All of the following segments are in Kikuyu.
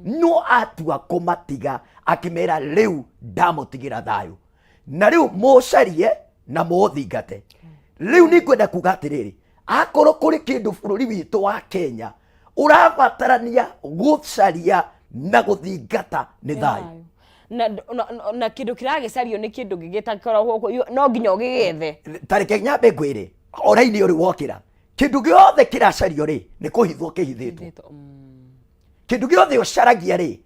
No atua kũmatiga akĩmera rĩu ndamũtigĩra thayũ, na rĩu mũcarie na mũũthingate. Rĩu nĩ ngwenda kuga atĩrĩrĩ, akorwo kũrĩ kĩndũ bũrũri witũ wa Kenya ũrabatarania gũcaria na gũthingata nĩ thayũ. Na kĩndũ kĩragĩcario nĩ kĩndũ gĩgĩtakoragwo kuo, no nginya ũgĩgethe. Tareke nyambe ngwĩre, oraini ũrĩ wokĩra, kĩndũ gĩothe kĩracario rĩ, nĩ kũhithwo kĩhithĩtwo. Kĩndũ gĩothe ũcaragia rĩ,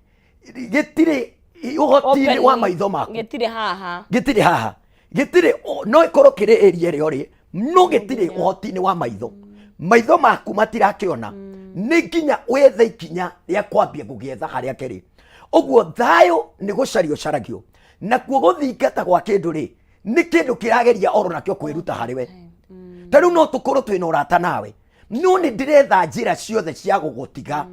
gĩtirĩ ũhoti-inĩ wa maitho maku. Gĩtirĩ haha. Gĩtirĩ haha, gĩtirĩ no ĩkorwo kĩrĩ area ĩrĩa ũrĩ, no gĩtirĩ ũhoti-inĩ wa maitho. Maitho maku matirakĩona, nĩ nginya wethe ikinya rĩa kwambia gũgĩetha harĩa kĩrĩ. Ũguo thayũ nĩ gũcario ũcaragio, nakuo gũthingata gwa kĩndũ rĩ, nĩ kĩndũ kĩrageria oro nakĩo kwĩruta harĩ we. Ta rĩu no tũkorwo twĩna ũrata nawe, no nĩ ndĩretha njĩra ciothe cia gũgũtiga.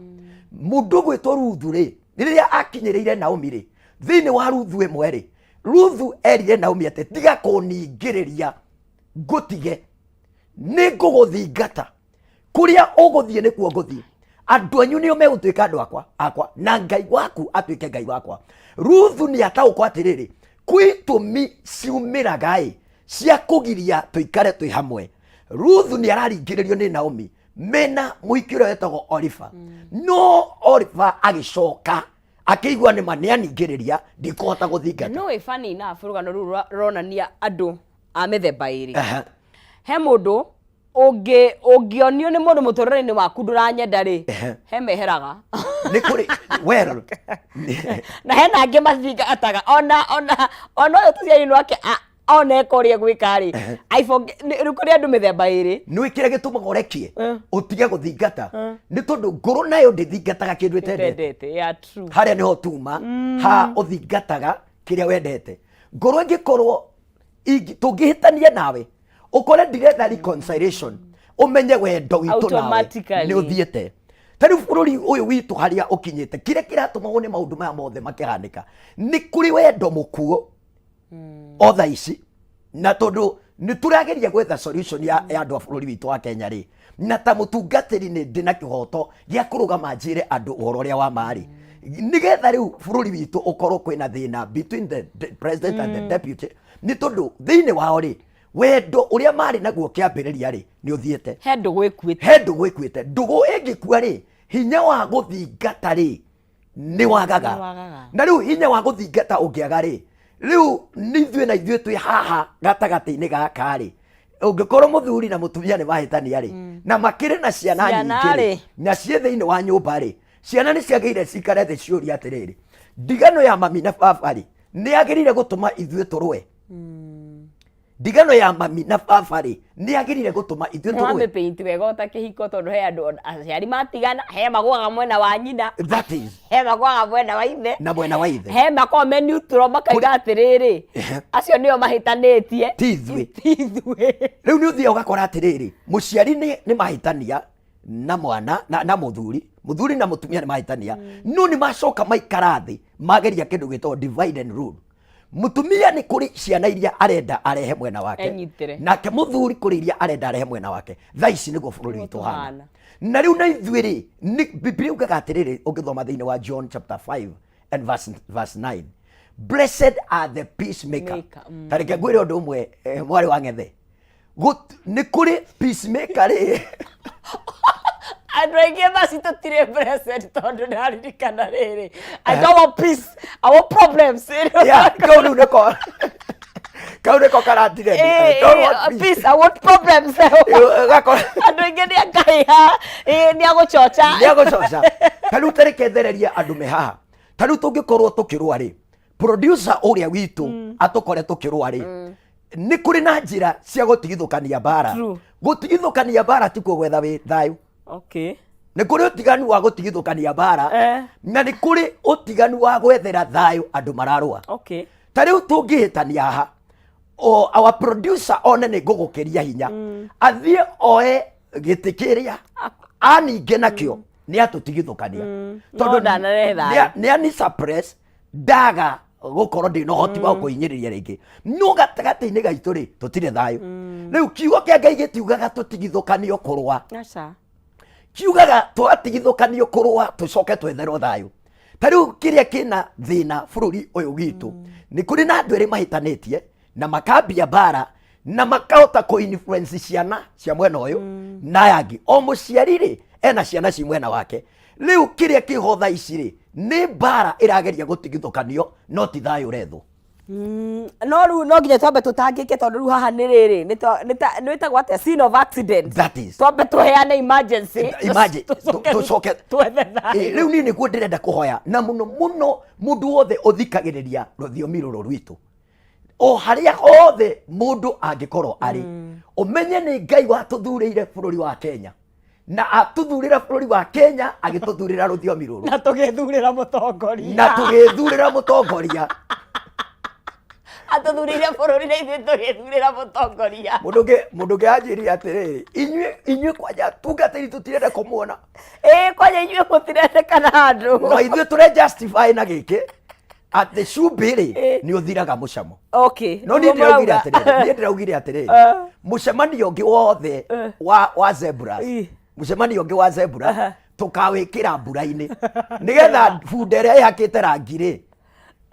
Mũndũ ũgwĩtwo Ruthu rĩ, rĩrĩa akinyĩrĩire Naomi rĩ, thĩinĩ wa Ruthu ĩmwe rĩ, Ruthu erire Naomi atĩ tiga kũningĩrĩria ngũtige, nĩ ngũgũthingata kũrĩa ũgũthiĩ nĩkuo ngũthiĩ, andũ anyu nĩo megũtuĩka andũ akwa na Ngai waku atuĩke Ngai wakwa. Ruthu nĩ ataũkwo atĩrĩrĩ, kwĩ itũmi ciumĩraga ĩ cia kũgiria tũikare twĩ hamwe. Ruthu nĩ araringĩrĩrio nĩ Naomi mena mũhiki ũrĩa wetagwo Orifa, no Orifa agĩcoka akĩigua nĩ ma nĩ aningĩrĩria, ndikũhota gũthingata. No ĩ funny enough, rũgano rũu rũronania andũ a mĩthemba ĩrĩ. He mũndũ ũngĩ ũngĩonio nĩ mũndũ mũtũrĩre-inĩ waku ndũranyenda rĩ, he meheraga. Nĩ kũrĩ, well, na hena angĩ mathingataga ona ũyũ tũciarinwo ake ona eka ũrĩa gwĩka rĩ, rĩu kũrĩ andũ mĩthemba ĩrĩ. Nĩ kĩrĩa gĩtũmaga ũrekie ũtige gũthingata nĩ tondũ ngũrũ nayo ndĩthingataga kĩndũ ĩtendete. Ĩtendete, yeah, true. Harĩa nĩho tuma ha ũthingataga kĩrĩa wendete. Ngũrũ ĩngĩkorwo tũngĩhĩtania nawe ũkore ndiretha reconciliation, ũmenye wendo witũ nawe Automatically. nĩ ũthiĩte. Ta rĩu bũrũri ũyũ witũ harĩa ũkinyĩte, kĩrĩa kĩratũma wone maũndũ maya mothe makĩhanĩka nĩ kũrĩ wendo mũkuo o thaa ici, na tondũ nĩ tũrageria gwetha solution ya andũ a bũrũri witũ wa Kenya rĩ, na ta mũtungatĩri nĩ ndĩ na kĩhoto gĩa kũrũgama njĩre andũ ũhoro ũrĩa wa ma rĩ, nĩgetha rĩu bũrũri witũ ũkorwo kwĩna thĩna between the president and the deputy, nĩ tondũ thĩinĩ wao rĩ, wendo ũrĩa marĩ naguo kĩambĩrĩria rĩ, nĩ ũthiĩte. He ndũgũ ĩkuĩte. He ndũgũ ĩkuĩte. Ndũgũ ĩngĩkua rĩ, hinya wa gũthingata rĩ, nĩ wagaga. Nĩ wagaga. Na rĩu hinya wa gũthingata ũngĩaga rĩ, rĩu nĩ ithuĩ na ithuĩ twĩ haha gatagatĩ-inĩ gaka rĩ, ũngĩkorwo mũthuri na mũtumia nĩ mahĩtania rĩ, na makĩrĩ na ciana Ciana nyingĩ rĩ, rĩ. na ciĩ thĩinĩ wa nyũmba rĩ, ciana nĩ ciagĩrĩire cikare thĩ ciũria atĩrĩrĩ, ndigano ya mami na baba rĩ, nĩ yagĩrĩire gũtũma ithuĩ tũrũe? Ndigano ya mami na baba rĩ, nĩ yagĩrĩire gũtũma ithuĩ tũrũe? Wamĩpaint wega ota kĩhiko, tondũ he andũ aciari matigana, he magũaga mwena wa nyina, That is he magũaga mwena wa ithe, na mwena wa ithe, he makoragwo me neutral, makaiga atĩrĩrĩ, acio nĩo mahĩtanĩtie, ti ithuĩ. Ti ithuĩ. Rĩu nĩ ũthiaga ũgakora atĩrĩrĩ, mũciari nĩ mahĩtania na mwana na mũthuri na mũtumia nĩ mahĩtania, no nĩ macoka maikara thĩ mageria kĩndũ gĩtagwo divide and rule. Mũtumia nĩ kũrĩ ciana iria arenda arehe mwena wake, Enyitĩre. nake mũthuri kũrĩ iria arenda arehe mwena wake. Thaa ici nĩguo bũrũri Nĩguo witũ ũhana. tũhana. Na rĩu na ithuĩ rĩ, Biblia yugaga atĩrĩrĩ, ũngĩthoma thĩinĩ wa John chapter 5 and verse 9, "Blessed are the peacemaker." Maker. Ta reke ngwĩre ũndũ ũmwe, mwarĩ wa ng'ethe, nĩ kũrĩ peacemaker rĩ. Andũ aingĩ maci tũtirĩ blessed, tondũ ndaririkana rĩrĩ, "I don't want peace, I want problems." Yeah, kau rĩu nĩko karatire. I don't want peace. Peace, I want problems. Andũ aingĩ nĩ akaiha, nĩ agũcoca. Nĩ agũcoca. Ta rĩu tareke thererie andũ me haha. Ta rĩu tũngĩkorwo tũkĩrũa rĩ, producer ũrĩa witũ atũkore tũkĩrũa rĩ, nĩ kũrĩ na njĩra cia gũtigithũkania mbara. True. Gũtigithũkania mbara tikuo gwetha wĩ thayũ. Nĩ kũrĩ ũtiganu wa gũtigithũkania mbara na nĩ kũrĩ ũtiganu wa gwethera thayũ andũ mararũa. Ta rĩu tũngĩhĩtania haha, o our producer one nĩ ngũgũkĩria hinya, athiĩ oe gĩtĩ kĩrĩa aninge nakĩo, nĩ atũtigithũkania. No ndanarehe thayũ. Nĩ ani suppress, ndaga gũkorwo ndĩ na ũhoti wa kũhinyĩrĩria rĩngĩ, no gatagatĩ-inĩ gaitũ rĩ, tũtirĩ thayũ. Rĩu kiugo kĩa Ngai gĩtiugaga tũtigithũkanio kũrũa. Aca. Kiugaga twatigithũkanio kũrũa, tũcoke twetherwo thayũ. Ta rĩu kĩrĩa kĩna thĩna bũrũri ũyũ witũ, nĩ kũrĩ na andũ erĩ mahĩtanĩtie na makambia mbara na makahota kũ influence ciana cia mwena ũyũ na aya angĩ. O mũciari rĩ, ena ciana ci mwena wake. Rĩu kĩrĩa kĩho thaa ici rĩ, nĩ mbara ĩrageria gũtigithũkanio, no ti thayũ ũrethwo. No rĩu no nginya twambe tũtangĩke, tondũ rĩu haha nĩ rĩrĩ nĩ wĩtagwo atĩa, scene of accident. That is. Twambe tũheane emergency. Imagine, tũcoke tũcoke twethe thayũ. Rĩu niĩ nĩguo ndĩrenda kũhoya na mũno mũno mũndũ wothe ũthikagĩrĩria rũthiomi rũrũ rwitũ, o harĩa hothe mũndũ angĩkorwo arĩ, ũmenye nĩ Ngai watũthurĩire bũrũri wa Kenya, na atũthurĩra bũrũri wa Kenya agĩtũthurĩra rũthiomi rũrũ. Na tũgĩthurĩra mũtongoria. Na tũgĩthurĩra mũtongoria. Atũthurĩire bũrũri na ithuĩ tũgĩthurĩra mũtongoria. Mũndũ ũngĩ anjĩrire atĩrĩrĩ, inyuĩ kwanja tungatĩri tũtirenda kũmuona. Ĩĩ, kwanja inyuĩ mũtirendekana handũ. No ithuĩ tũre justify na gĩkĩ atĩ cumbĩ rĩ nĩ ũthiraga mũcamo. No niĩ Nĩguo ndĩraugire mũrauga. atĩrĩrĩ, niĩ ndĩraugire atĩrĩrĩ, mũcemanio ũngĩ wothe wa zebras, mũcemanio ũngĩ wa zebra tũkawĩkĩra mbura-inĩ, nĩgetha bunda ĩrĩa ĩhakĩte rangi rĩ,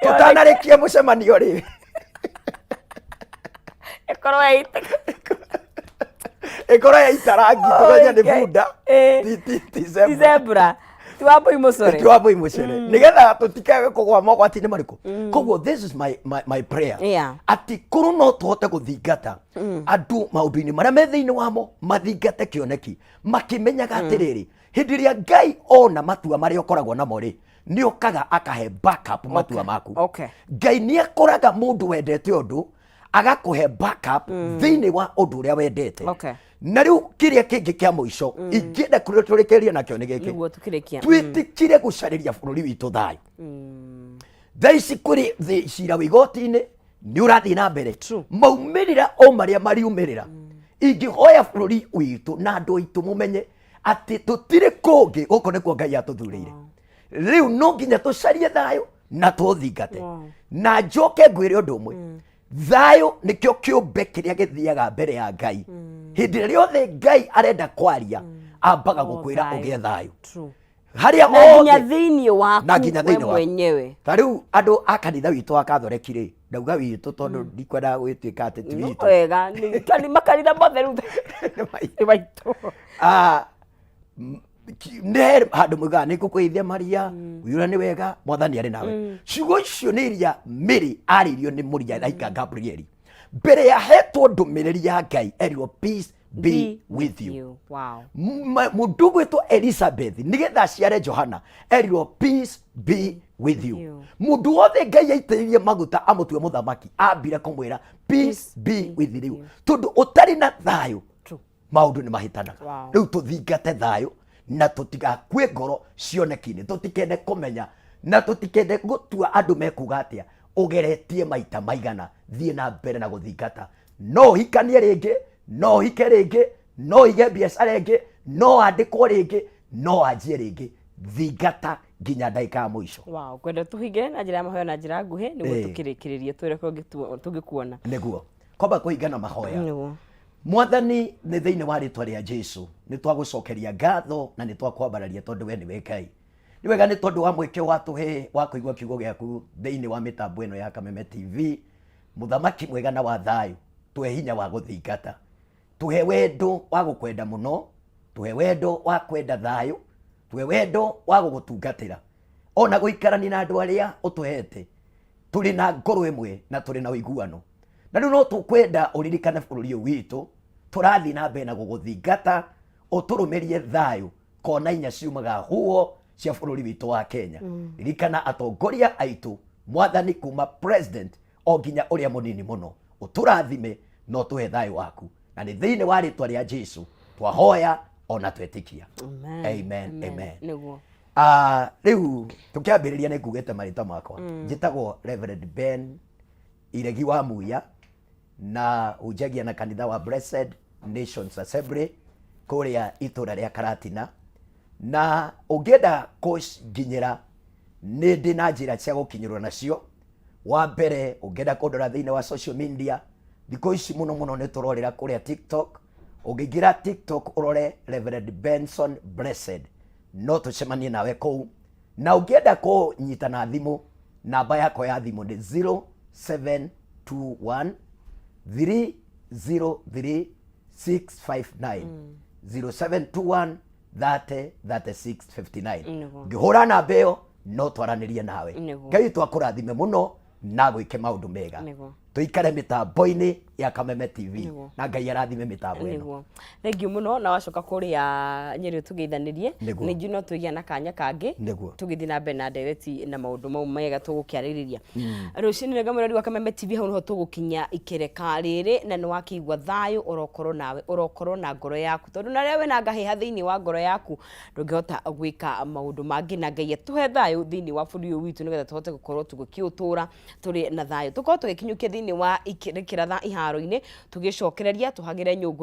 tũtanarĩkia mũcemanio rĩ, ĩkorwo yaitĩka. Ĩkorwo yaita rangi, tũmenye nĩ bunda, ti ti zebra. Zebra ti Wambui mũcore. Ti Wambui mũcere, nĩgetha tũtikae kũgwa mogwati-inĩ marĩkũ. Koguo this is my prayer, atĩ korwo no tũhote gũthingata andũ maũndũ-inĩ marĩa me thĩinĩ wamo, mathingate kĩoneki makĩmenyaga atĩrĩrĩ, hĩndĩ ĩrĩa Ngai ona matua marĩa ũkoragwo namo rĩ, nĩ okaga akahe backup matua maku. Ngai nĩ akoraga mũndũ wendete ũndũ, agakũhe backup thĩinĩ wa ũndũ ũrĩa wendete. Na rĩu kĩrĩa kĩngĩ kĩa mũico ingĩenda tũrĩkĩrie nakĩo nĩ gĩkĩ. Nĩguo tũkĩrĩkia. Twĩtĩkire gũcarĩria bũrũri witũ thayũ. Thaa ici kũrĩ cira wĩ igoti-inĩ nĩ ũrathiĩ na mbere. Maumĩrĩra o marĩa mariumĩrĩra, ingĩhoya bũrũri witũ na andũ aitũ mũmenye atĩ tũtirĩ kũngĩ, gũkũ nĩkuo Ngai atũthurĩire. Rĩu no nginya tũcarie thayũ na tũthingate. Na njoke ngwĩre ũndũ ũmwe, thayũ nĩkĩo kĩũmbe kĩrĩa gĩthiaga mbere ya Ngai. Hĩndĩ ĩrĩa yothe Ngai arenda kwaria, ambaga Oh, gũkwĩra thayũ. ũgĩe thayũ harĩa na nginya hothe thĩinĩ waku Na nginya we thĩinĩ waku. mwenyewe. Ta rĩu andũ a kanitha witũ wa Katholeki rĩ, ndauga witũ tondũ ndikwenda gwĩtuĩka atĩ ti No witũ. wega, makanitha mothe rĩu Nĩ maitũ. nĩ maitũ. Ah, nĩ he handũ mugaga nĩ ngũkũgeithia Maria, ũiyũra nĩ wega, Mwathani arĩ nawe. Ciugo icio nĩ iria Mary arĩirio nĩ mũraika Gabrieli mbere ya hetwo ndũmĩrĩri ya Ngai, erirwo, "Peace be with you." Mũndũ ũgwĩtwo Elizabeth, nĩgetha aciare Johana, erirwo, "Peace be with you." You. Mũndũ wothe Ngai aitĩrĩrie maguta amũtue mũthamaki, ambire kũmwĩra, "Peace be with you," tondũ ũtarĩ na thayũ, maũndũ nĩ mahĩtanaga. Rĩu tũthingate thayũ na tũtigakue ngoro cioneki-inĩ, tũtikende kũmenya na tũtikende gũtua andũ mekuga atĩa. Ũgeretie maita maigana, thiĩ na mbere na gũthingata. No ũhikanie rĩngĩ, no ũhike rĩngĩ, no ũige biacara ĩngĩ, no wandĩkwo rĩngĩ, no wanjie rĩngĩ. Thingata nginya ndagĩka ya mũico. Wow, ngwenda tũhinge na njĩra ya mahoya na njĩra nguhĩ nĩguo tũkĩrĩkĩrĩrie, twĩre kũrĩa tũngĩkuona. Nĩguo kwamba kũhinga na mahoya. Nĩguo. Mwathani, nĩ thĩinĩ wa rĩtwa rĩa Jesu nĩ twagũcokeria ngatho na nĩ twakwambararia, tondũ we nĩwe Ngai. Nĩ wega nĩ tondũ wa mweke watũhe wa kũigua kiugo gĩaku thĩinĩ wa mĩtambo ĩno ya Kameme TV. Mũthamaki mwega na wa thayũ, tũhe hinya wa gũthingata, tũhe wendo wa gũkwenda mũno, tũhe wendo wa kwenda thayũ, tũhe wendo wa gũgũtungatĩra ona gũikarania na andũ arĩa ũtũhete tũrĩ na ngoro ĩmwe na tũrĩ na ũiguano. Na rĩu no tũkwenda ũririkane bũrũri ũyũ witũ, tũrathiĩ na mbere na gũgũthingata, ũtũrũmĩrie thayũ kona inya ciumaga huo cia bũrũri witũ wa Kenya. Ririkana atongoria aitũ, Mwathani, kuma president o nginya ũrĩa mũnini mũno. Ũtũrathime na ũtũhe thayũ waku, na nĩ thĩinĩ wa rĩtwa rĩa Jesu twahoya ona twetĩkia. Amen. Amen, amen. Nĩguo. Ah, rĩu tũkĩambĩrĩria nĩ ngugĩte marĩtwa makwa. Njĩtagwo Reverend Ben Iregi wa Muya, na hunjagia na kanitha wa Blessed Nations Assembly kũrĩa itũra rĩa Karatina. Na ũngĩenda kũnginyĩra, nĩ ndĩ na njĩra cia gũkinyĩrwo nacio. Wa mbere, ũngĩenda kũndora thĩinĩ wa social media, thikũ ici mũno mũno nĩ tũrorera kũrĩa TikTok. Ũngĩingĩra TikTok ũrore Reverend Benson Blessed, no tũcemanie nawe kũu. Na ũngĩenda kũnyita na thimũ, namba yakwa ya thimũ nĩ 0721 303 659, 0721 30 36 59. Ngĩhũra namba ĩyo no twaranĩrie nawe. Ngai witũ akũrathime mũno na gwĩke maũndũ mega. Tũikare mĩtambo-inĩ ya Kameme TV. Na Ngai arathime mĩtambo ĩno. Nĩguo, thengiũ mũno. Na wacoka kũrĩa Nyĩrĩ ũtũgeithanĩrie. Ningĩ no twĩgĩa na kanya kangĩ tũgĩthiĩ na mbere na ndereti na maũndũ mau mega tũgũkĩarĩrĩria rũcinĩ. Rĩngĩ mwĩrori wa Kameme TV, hau nĩho tũgũkinya ikereka rĩrĩ, na nĩ wakĩigua thayũ ũrokorwo nawe, ũrokorwo na ngoro yaku, tondũ na rĩrĩa wĩna ngahĩha thĩinĩ wa ngoro yaku ndũngĩhota gwĩka maũndũ mangĩ. Na Ngai atũhe thayũ thĩinĩ wa bũrũri ũyũ witũ, nĩgetha tũhote gũkorwo tũgĩkĩũtũra tũrĩ na thayũ. Tũkorwo tũgĩkinyũkia thĩinĩ wa ikĩratha iharo-inĩ, tũgĩcokereria tũhagĩre nyũngũ.